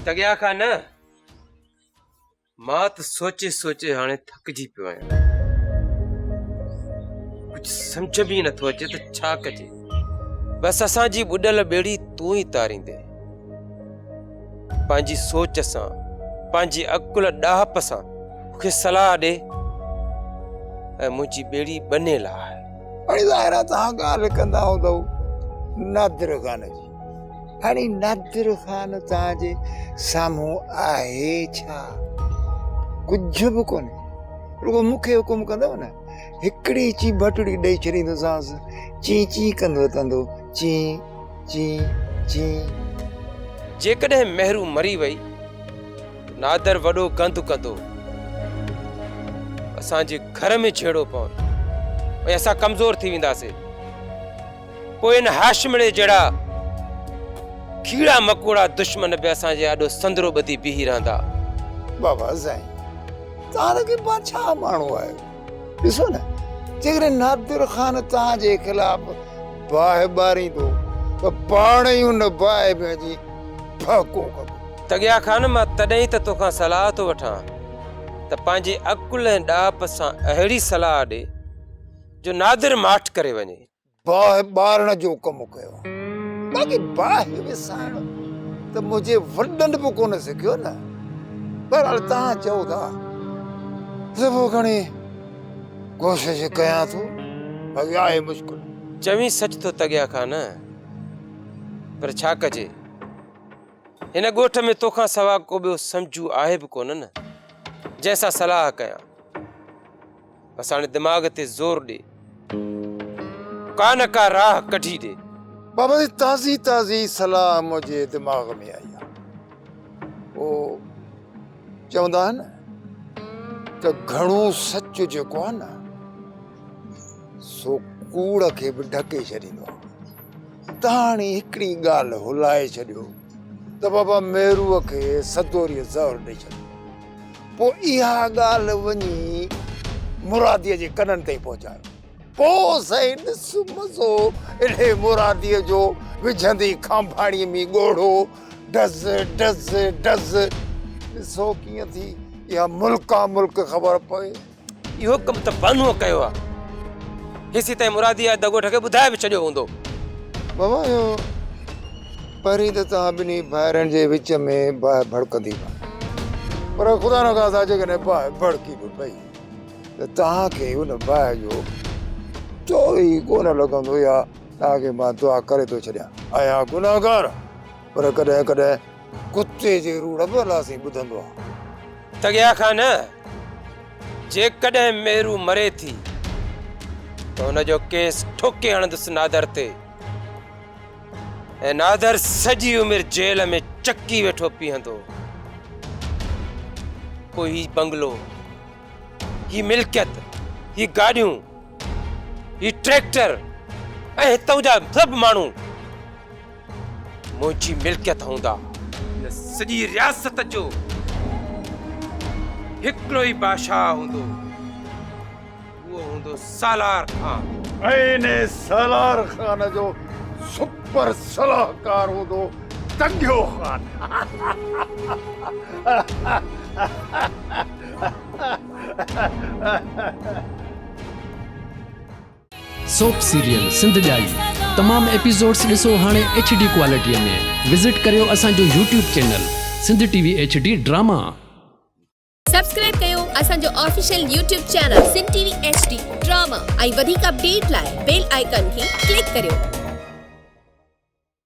تڳيا کان نه، مان ته سوچي سوچي هاڻي ٿڪجي پيو آهيان. ڪجهه سمجهه ۾ ئي نٿو اچي ته ڇا ڪجي. بس اسان جي ٻڏل ٻيڙي تون ئي تاريندين. پنهنجي سوچ سان، پنهنجي عقل ڏاهپ سان مون کي صلاح ڏي ۽ منهنجي ٻيڙي ٻني لاهه. هاڻي ظاهر آهي توهان ڳالهه ڪندا هوندؤ نادر خان جي. هاڻي نادر خان توهان جي سامهون آهي ڇا؟ ڪجهه به ڪونهي. رڳو مون کي حڪم ڪندؤ نه، هڪڙي چيڀٽڙي ڏئي ڇڏيندوسانس، چين چين ڪندو وتندو، چين چين چين. جيڪڏهن مهرو مري وئي ته نادر وڏو گند ڪندو. اسان جي گهر ۾ جهيڙو پوندو ۽ اسان ڪمزور ٿي وينداسين. پوء ان هاشمڙي جهڙا کيڙا مڪوڙا دشمن به اسان جي آڏو سندرو ٻڌي بيهي رهندا. بابا سائين توهان ته ڪي بادشاهه ماڻهو آهيو. ڏسو نه جيڪڏهن نادر خان توهان جي خلاف باهه ٻاريندو ته پاڻ ئي ان باهه ۾ اچي ڦهڪو ڪندو. تڳيا خان مان تڏهن ئي ته توکان صلاح ٿو وٺان ته پنهنجي عقل ۽ ڏاهپ سان اهڙي صلاح ڏي جو نادر ماٺ ڪري وڃي. باهه ٻارڻ جو ڪم ڪيو آ. باقي باهه وسائڻ ته منهنجي وڏن به ڪونه سکيو نه. بهرحال توهان چئو ٿا ته پوء کڻي ڪوشش ڪيان ٿو. باقي آهي مشڪل. چوين سچ ٿو تڳيا کان نه پر ڇا ڪجي. هن ڳوٺ ۾ توکان سوا ڪو ٻيو سمجهو آهي به ڪونه نه جنهن سان صلاح ڪيان. بس هاڻي دماغ تي زور ڏي. ڪا نه ڪا راهه ڪڍي ڏي. بابا جي تازي تازي صلاح منهنجي دماغ ۾ آئي آهي. هو چوندا آهن نه ته گهڻو سچ جيڪو آهي نه سو ڪوڙ کي به ڍڪي ڇڏيندو آهي. تهاڻي هڪڙي ڳالهه هلائي ڇڏيو ته بابا ميروء کي سدوريء زهر ڏئي ڇڏيو. پوء اها ڳالهه وڃي مراديء جي ڪنن تائين پهچايو. پوء سائين ڏس مزو انهيء مراديء جو وجهندي کانڀاڻيء ۾ ڳوڙهو ڊز ڊز ڊز. ڏسو ڪيئن ٿي اها ملڪان ملڪ خبر پوي. اهو ڪم ته بانوء ڪيو آهي. هيسيتائين مراديء اڌ ڳوٺ کي ٻڌائي به ڇڏيو هوندو. بابا اهو پهرين ته توهان ٻنهي ڀائرن جي وچ ۾ باهه ڀڙڪندي ڪانه پر خدا نخواسته جيڪڏهن باهه ڀڙڪي به پئي ته توهان کي ان باهه جو چور ئي ڪونه لڳندو يا توهان کي مان دعا ڪري ٿو ڇڏيان. آهيان گنهگار پر ڪڏهن ڪڏهن ڪتي جي روڙ به الله سائين ٻڌندو آهي. تڳيا کان نه، جيڪڏهن مهرو مري ٿي ته ان جو ڪيس ٺوڪي هڻندس نادر تي ۽ نادر سڄي عمر جيل ۾ چڪي ويٺو پيهندو. پوء هي بنگلو، هي ملڪيت، هي گاڏيون، هي ٽريڪٽر ۽ هتئون جا سڀ ماڻهو منهنجي ملڪيت هوندا. هن سڄي رياست جو هڪڙو ئي بادشاهه هوندو، اهو هوندو سالار خان. ۽ انهي سالار خان جو سپر صلاحڪار هوندو تنگيو خان. سوپ سيريل سنڌ ڄائي تمام ايپيسوڊس ڏسو هاڻي ايڇ ڊي ڪوالٽي ۾ وزٽ ڪريو اسان جو YouTube channel Sindh T V H D drama. Subscribe ڪيو اسان جو official YouTube channel Sindh T V H D drama ۽ وڌيڪ اپڊيٽ لاء بيل آئيڪان کي ڪلڪ ڪريو.